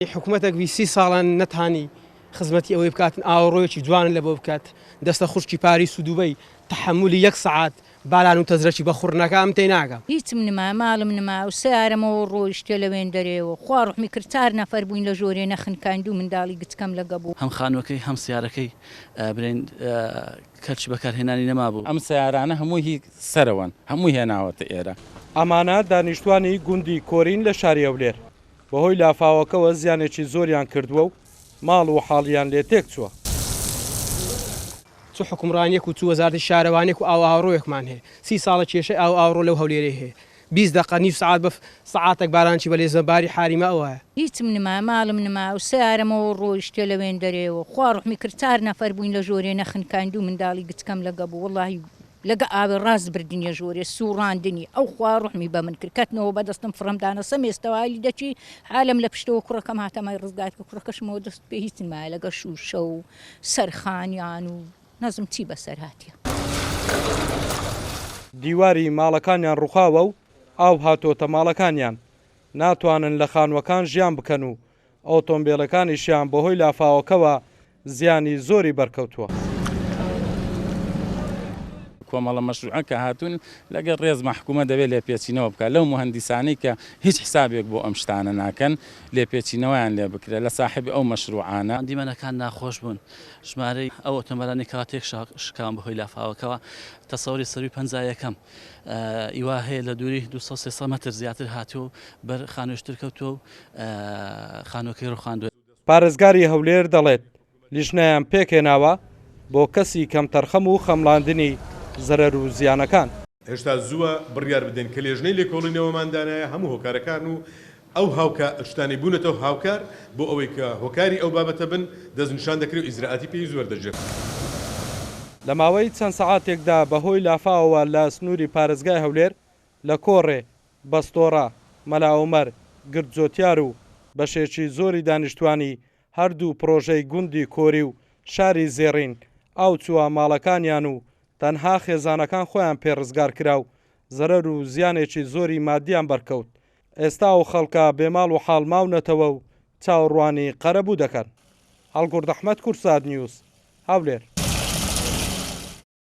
حکومەتەک بی سی ساڵان نەتانی خزمەتی ئەوەی بکاتن ئاوەڕۆیەکی جوانن لە بۆ بکات دەستە خوشکی پاریس و دوبەی تەحەمولی یەک سەعات باران و تەزرەکی بە خوڕ نەکا ئەم تێناگەم. هیچم نما ماڵم نما و سەیارەمەوە ڕۆیشتە لە وێندەرێوە خوا ڕوحمی کرد چار نەفەر بووین لە ژۆرێ نەخنکاین دوو منداڵی گچکەم لەگە بوو. هەم خانووەکەی هەم سیارەکەی برێن کەلکی بەکارهێنانی نەمابوو. ئەم سەیارانە هەمووی هی سەرەوەن هەمووی هێناوەتە ئێرە. ئەمانە دانیشتوانی گوندی کۆرین لە شاری هەولێر. بەهۆی لافاوەکەوە زیانێکی زۆریان کردووە و ماڵ و حاڵیان لێ تێکچووە. چ حوکمڕانیەک و چ وەزارەتی شارەوانیەک و ئاو ئاوەڕۆیەکمان هەیە سی ساڵە کێشەی ئاو ئاوەڕۆ لەو هەولێرەی هەیە 20 دەقە نیو سەعات بە سەعاتەک بارانچی بە لێزمە باری حاریمە ئەوایە. هیچم نما ماڵم نما و سەیارەمەوە ڕۆیشتە لە وێندەرێوە خوا ڕوحمی کرد چار نەفەر بووین لە ژۆرێ نەخنکاین دوو منداڵی گچکەم لەگە بوو وەڵاهی لەگە ئاوێ ڕاست بردنیە ژۆرێ سوڕاندنی ئەو خوا ڕوحمی بە من کرد کەتنەوە بە دەستم فڕەم دانە سەمێستەوە دەچی حالم لە پشتەوە کوڕەکەم هاتە مای ڕزگار کرد کوڕەکەشمەوە دەست پێ هیچ نمایە لەگە شوشە و سەرخانیان و نازم چی بەسەر هاتیە. دیواری ماڵەکانیان ڕوخاوە و ئاو هاتۆتە ماڵەکانیان، ناتوانن لە خانووەکان ژیان بکەن و ئۆتۆمبێلەکانیشیان بەهۆی لافاوەکەوە زیانی زۆری بەرکەوتووە. کۆمەڵە مەشروعە کە هاتوون لەگەڵ ڕێزما حکوومەت دەبێت لێپێچینەوە بکات لەو موهەندیسانەی کە هیچ حسابێک بۆ ئەم شتانە ناکەن لێپێچینەوەیان لێ بکرێت لە ساحێبی ئەو مەشروعانە. دیمەنەکان ناخۆش بوون، ژمارەی ئەو ئۆتۆمبێلانەی کەوا تێک شکاون بەهۆی لافاوەکەوە تەسەوری سەرووی 50 یەکەم ی وا هەیە لە دووری 200 300 مەتر زیاتر هاتووە و بەر خانوویشتر کەوتووە و خانووەکەی ڕووخاندووە. پارێزگاری هەولێر دەڵێت، لیژنەیان پێکهێناوە بۆ کەسی کەمتەرخەم و خەمڵاندنی زەرەر و زیانەکان. هێشتا زووە بڕیار بدەین کە لێژنەی لێکۆڵینەوەمان دانایە هەموو هۆکارەکان و ئەو هاوکا شتانەی بوونەتە هاوکار بۆ ئەوەی کە هۆکاری ئەو بابەتە بن دەستنیشان دەکرێ و ئیجرائاتی پێویست وەردەگیرێت. لە ماوەی چەند سەعاتێکدا بەهۆی لافاوەوە لە سنووری پارێزگای هەولێر لە کۆڕێ، بەستۆڕە، مەلا ئۆمەر، گردجۆتیار و بەشێکی زۆری دانیشتوانی هەردوو پڕۆژەی گوندی کۆری و شاری زێڕین ئاو چووە ماڵەکانیان و تەنها خێزانەکان خۆیان پێ ڕزگار کرا و زەرەر و زیانێکی زۆری مادیان بەرکەوت، ئێستا ئەو خەڵکە بێ ماڵ و حاڵ ماونەتەوە و چاوەڕوانی قەرەبوو دەکەن. هەڵگورد ئەحمەد، کوردسات نیوز، هەولێر.